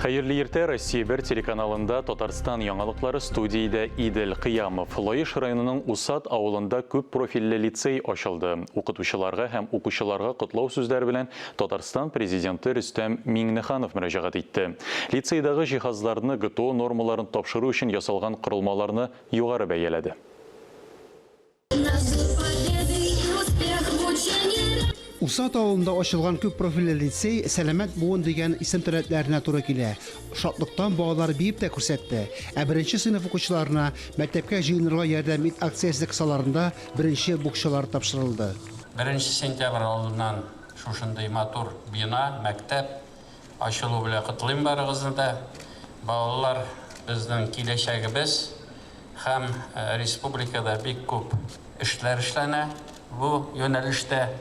Хәерле иртә, Россия 1 телеканалында Татарстан яңалыклары студиядә Идел Кыямов. Лаеш районының Усад авылында күп профильле лицей ачылды. Укытучыларга һәм укучыларга котлау сүзләре белән Татарстан Президенты Рөстәм Миңнеханов мөрәҗәгать итте. Лицейдагы җиһазларны, ГТО нормаларын тапшыру өчен ясалган корылмаларны югары бәяләде. Усад авылында ачылган күп профильле лицей Сәламәт буын дигән исем таләпләренә туры килә. Шатлыктан балалар биеп тә күрсәтте. Ә беренче сыйныф укучыларына Мәктәпкә җыенырга ярдәм ит акциясе кысаларында беренче букчалар тапшырылды. Беренче сентябрь алдыннан шушындый матур бина, мәктәп ачылу белән котлыйм барыгызны да. Балалар, безнең киләчәгебез. Һәм республикада бик күп эшләр эшләнә бу юнәлештә,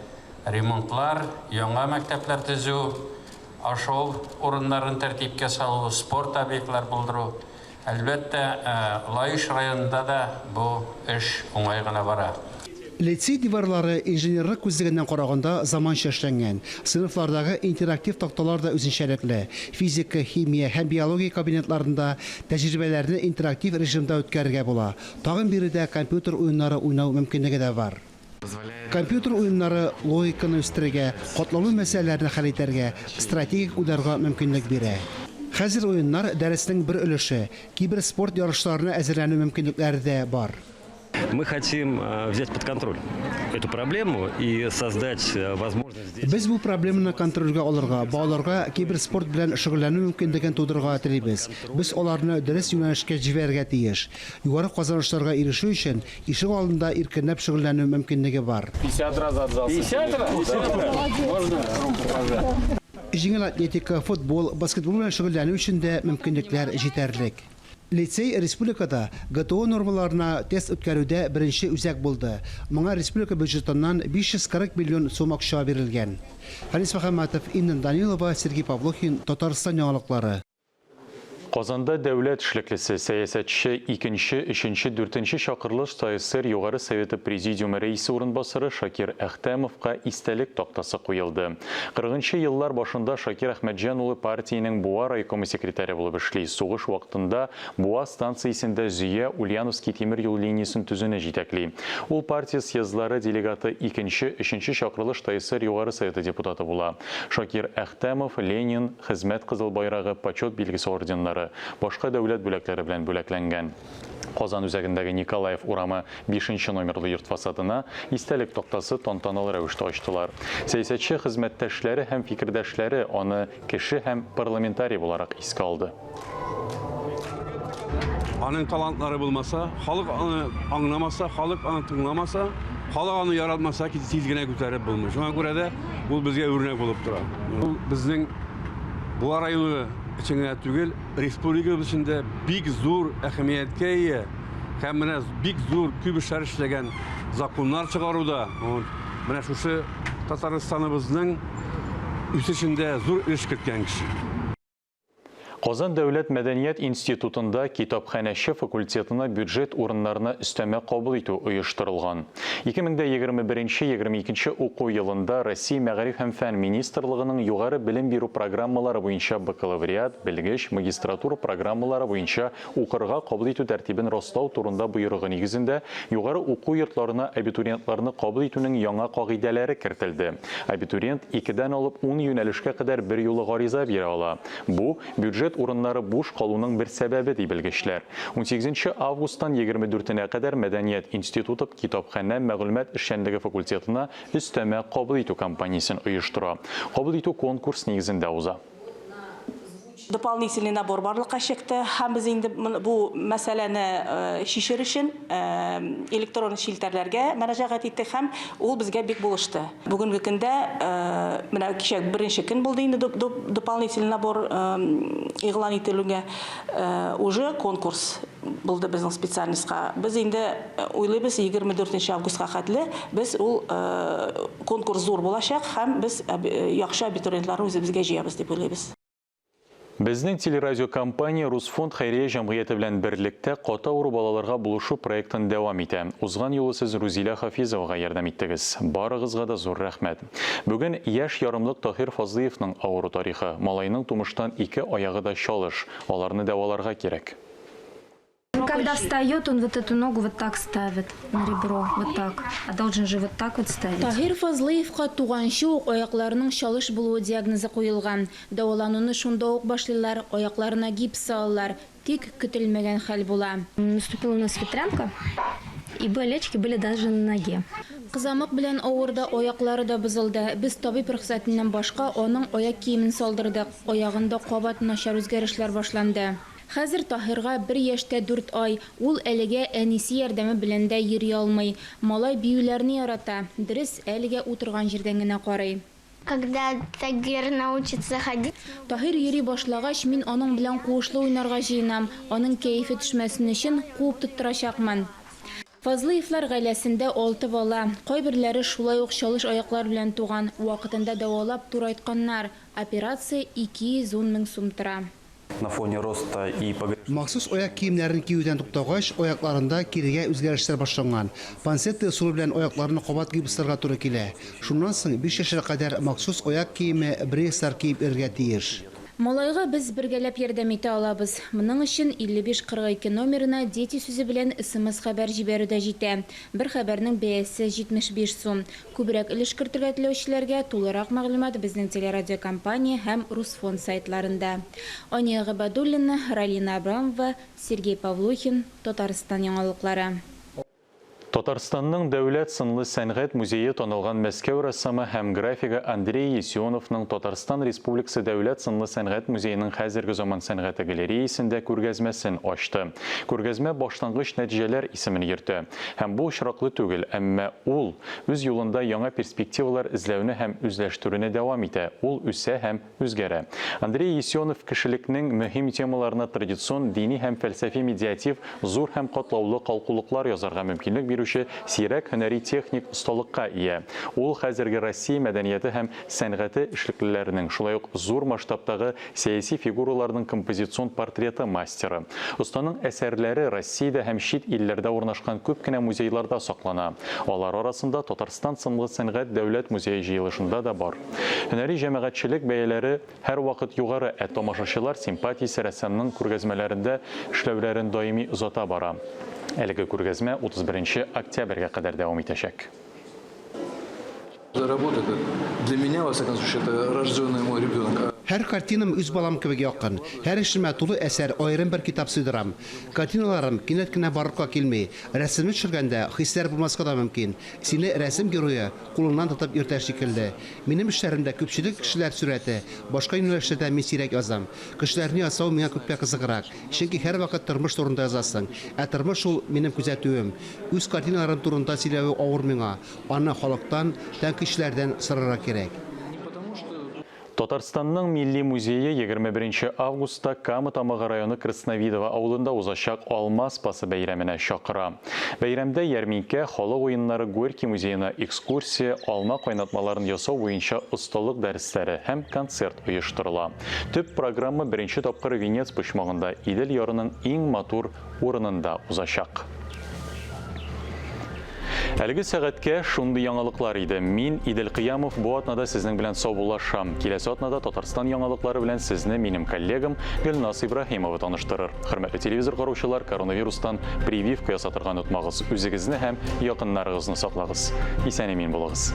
ремонтлар, яңа мәктәпләр төзү, ашау урыннарын тәртипкә салу, спорт объектлар булдыру. Әлбәттә, Лаеш районында да бу эш уңай гына бара. Лицей диварлары инженерлык күзлегеннән караганда заманча эшләнгән. Сыйныфлардагы интерактив такталар да үзенчәлекле. Физика, химия һәм биология кабинетларында тәҗрибәләрне интерактив режимда үткәрергә була. Тагын биредә компьютер уеннары уйнау мөмкинлеге дә бар. Компьютер уеннары логиканы үстерергә, катлаулы мәсьәләләрне хәл итәргә, стратегик уйларга мөмкинлек бирә. Хәзер уеннар дәреснең бер өлеше, киберспорт ярышларына әзерләнү мөмкинлекләре дә бар. Мы хотим э, взять под контроль эту проблему и создать э, возможность... Без бу проблеманы контрольгә алырга, балаларга киберспорт белән шөгыльләнү мөмкинлеген тудырырга телибез. Без аларны дөрес юнәлешкә җибәрергә тиеш. Югары казанышларга ирешү өчен ишек алдында иркенләп шөгыльләнү мөмкинлеге бар. 50 раз отжался. 50 раз? Можно руку пожать? Җиңел атлетика, футбол, баскетбол белән шөгыльләнү өчен дә мөмкинлекләр җитәрлек. Лицей республикада ГТО нормаларына тест үткәрүдә беренче үзәк булды. Моңа республика бюджетыннан 540 миллион сум акча бирелгән. Фәнис Мөхәммәтов, Инна Данилова, Сергей Павлухин, Татарстан яңалыклары. Казанда дәүләт эшлеклесе, сәясәтче, икенче, өченче, дүртенче чакырылыш ТАССР Югары Советы Президиумы рәисе урынбасары Шакир Әхтәмовка истәлек тактасы куелды. Кырыгынчы еллар башында Шакир Әхмәтҗан улы партиянең Буа райкомы секретаре булып эшли. Сугыш вакытында Буа станциясендә Зөя, Ульяновский тимер юл линиясен төзүне җитәкли. Ул партия съездлары делегаты, икенче, өченче чакырылыш ТАССР Югары Советы депутаты була. Шакир Әхтәмов, Ленин, Хезмәт Кызыл Байрагы, Почет билгесе орденнары, башка дәүләт бүләкләре белән бүләкләнгән. Казан үзәгендәге Николаев урамы бишенче номерлы йорт фасадына истәлек тактасы тантаналы рәвештә ачтылар. Сәясәтче хезмәттәшләре һәм фикердәшләре аны кеше һәм парламентарий буларак искә алды. Аның талантлары булмаса, халык аны аңламаса, халык аны тыңламаса, халык аны яратмаса, тиз генә күтәреп булмый. Шуңа күрә дә ул безгә үрнәк булып тора. Ул безнең Буа районы өчен генә түгел, республикабыз өчен дә бик зур әһәмияткә ия һәм менә бик зур күп эшләр эшләгән законнар чыгаруда, менә шушы Татарстаныбызның үсешендә зур өлеш керткән кеше. Казан дәүләт мәдәният институтында китапханәче факультетына бюджет урыннарына өстәмә кабул итү оештырылган. 2021-22 уку елында Россия Мәгариф һәм фән министрлыгының югары белем бирү программалары буенча бакалавриат, белгеч, магистратура программалары буенча укырга кабул итү тәртибен раслау турында боерыгы нигезендә югары уку йортларына абитуриентларны кабул итүнең яңа кагыйдәләре кертелде. Абитуриент икедән алып ун юнәлешкә кадәр берьюлы гариза бирә ала. Бу, бюджет урыннары буш калуның бер сәбәбе, ди белгечләр. Унсигезенче августтан егерме дүртенә кадәр Мәдәният институты китапханә мәгълүмат эшчәнлеге факультетына өстәмә кабул итү кампаниясен оештыра. Кабул итү конкурс нигезендә уза. Дополнительный набор барлыкка чыкты һәм без инде бу мәсьәләне чишер өчен электрон челтәрләргә мөрәҗәгать иттек һәм ул безгә бик булышты. Бүгенге көндә менә кичә беренче көн булды инде дополнительный набор игълан ителүгә уже конкурс булды безнең специальностька. Без инде уйлыйбыз, 24 августка хәтле без ул конкурс зур булачак һәм без яхшы абитуриентларны үзебезгә җыябыз дип уйлыйбыз. Безнең телерадиокомпания Русфонд хәйрия җәмгыяте белән берлектә каты авыру балаларга булышу проектын дәвам итә. Узган юлы сез Рузилә Хафизовага ярдәм иттегез. Барыгызга да зур рәхмәт. Бүген яшь ярымлык Таһир Фазлыевның авыру тарихы. Малайның тумыштан ике аягы да чалыш. Аларны дәваларга кирәк. Когда встает, он вот эту ногу вот так ставит на ребро, вот так. А должен же вот так вот ставить. Таһир Фазлыевка туганчы ук аякларының чалыш булуы диагнозы куелган. Дәвалануны шунда ук башлыйлар, аякларына гипс салалар. Тик көтелмәгән хәл була. Наступила у нас ветрянка, и болячки были даже на ноге. Кызамык белән авырды, аяклары да бозылды. Без табиб рөхсәтеннән башка аның аяк киемен салдырдык. Аягында кабат начар үзгәрешләр башланды. Хәзер Таһирга бер яшь тә дүрт ай. Ул әлегә әнисе ярдәме белән дә йөри алмый. Малай биюләрне ярата. Дөрес, әлегә утырган җирдән генә карый. Когда Тагир научится ходить. Таһир йөри башлагач, мин аның белән куышлы уйнарга җыенам. Аның кәефе төшмәсен өчен, куып тоттырачакмын. Фазлыевлар гаиләсендә алты бала. Кайберләре шулай ук чалыш аяклар белән туган. Вакытында дәвалап, турайтканнар. Операция 210 мең сум тора. На фоне роста и Махсус аяк киемнәрен киюдән туктагач, аякларында кирегә үзгәрешләр башланган. Панцетта ысулы белән аякларны кабат гипсларга туры килә. Шуннан соң биш яшькә кадәр махсус аяк киеме, брейслар киеп йөрергә тиеш. Малайга без бергәләп ярдәм итә алабыз. Моның өчен 55 42 номерына Дети сүзе белән смс-хәбәр җибәрү дә җитә. Бер хәбәрнең бәясе 75 сум. Күбрәк өлеш кертергә теләүчеләргә тулырак мәгълүмат безнең телерадиокомпания һәм Русфонд сайтларында. Ания Гыйбадуллина, Ралина Абрамова, Сергей Павлухин, Татарстан яңалыклары. Татарстанның Дәүләт сынлы сәнгать музее танылган Мәскәү рәссамы һәм графигы Андрей Есионовның Татарстан Республикасы Дәүләт сынлы сәнгать музееның хәзерге заман сәнгате галереясендә күргәзмәсен ачты. Күргәзмә Башлангыч нәтиҗәләр исемен йөртә. Һәм бу очраклы түгел, әмма ул үз юлында яңа перспективалар эзләүне һәм үзләштерүне дәвам итә, ул үсә һәм үзгәрә. Андрей Есенов кешелекнең мөһим темаларына традицион дини һәм фәлсәфи медиатив зур һәм катлаулы калкулыклар язарга мөмкинлек бирүче сирәк һөнәри техник осталыкка ия. Ул хәзерге Россия мәдәнияте һәм сәнгате эшлеклеләренең, шулай ук зур масштабтагы сәяси фигураларның композицион портреты мастеры. Останың әсәрләре Россиядә һәм чит илләрдә урнашкан күп кенә музейларда саклана. Алар арасында Татарстан сынлы сәнгать дәүләт музее җыелышында да бар. Һөнәри җәмәгатьчелек бәяләре һәрвакыт югары, ә тамашачылар симпатиясе рәссамның күргәзмәләрендә эшләүләрен даими озата бара. Әлеге күргәзмә 31 октябрьгә кадәр дәвам итәчәк. Работа для меня, во всяком случае, это рожденный мой ребенок. Һәр картинам үз балам кебек якын. Һәр эшемә тулы әсәр, аерым бер китап сыйдырам. Картиналарым кинәт кенә барлыкка килми. Рәсемне төшергәндә хисләр булмаска да мөмкин. Сине рәсем герое кулыңнан тотып йөртә шикелле. Минем эшләремдә күпчелек кешеләр сурәте, башка юнәлешләрдә мин сирәк язам. Кешеләрне ясау миңа күпкә кызыграк. Чөнки һәрвакыт тормыш турында язасың. Ә тормыш ул, минем күзәтүем. Үз картиналарым турында сөйләве авыр миңа. Аны халыктан, тәнкыйтьчеләрдән сорарга кирәк. Татарстанның Милли музее 21 нче августта Кама Тамагы районы Красновидово авылында узачак Алма спасы бәйрәменә чакыра. Бәйрәмдә ярминкә, халык уеннары, Горький музеена экскурсия, алма кайнатмаларын ясау буенча осталык дәресләре һәм концерт оештырыла. Төп программа беренче тапкыр Венец почмагында, Идел ярының иң матур урынында узачак. Әлеге сәгатькә шундый яңалыклар иде. Мин, Идел Кыямов, бу атнада сезнең белән саубуллашам. Киләсе атнада Татарстан яңалыклары белән сезне минем коллегам Гөлназ Ибраһимова таныштырыр. Хөрмәтле телевизор караучылар, коронавирустан прививка ясатырга онытмагыз. Үзегезне һәм якыннарыгызны саклагыз. Исән-имин булыгыз.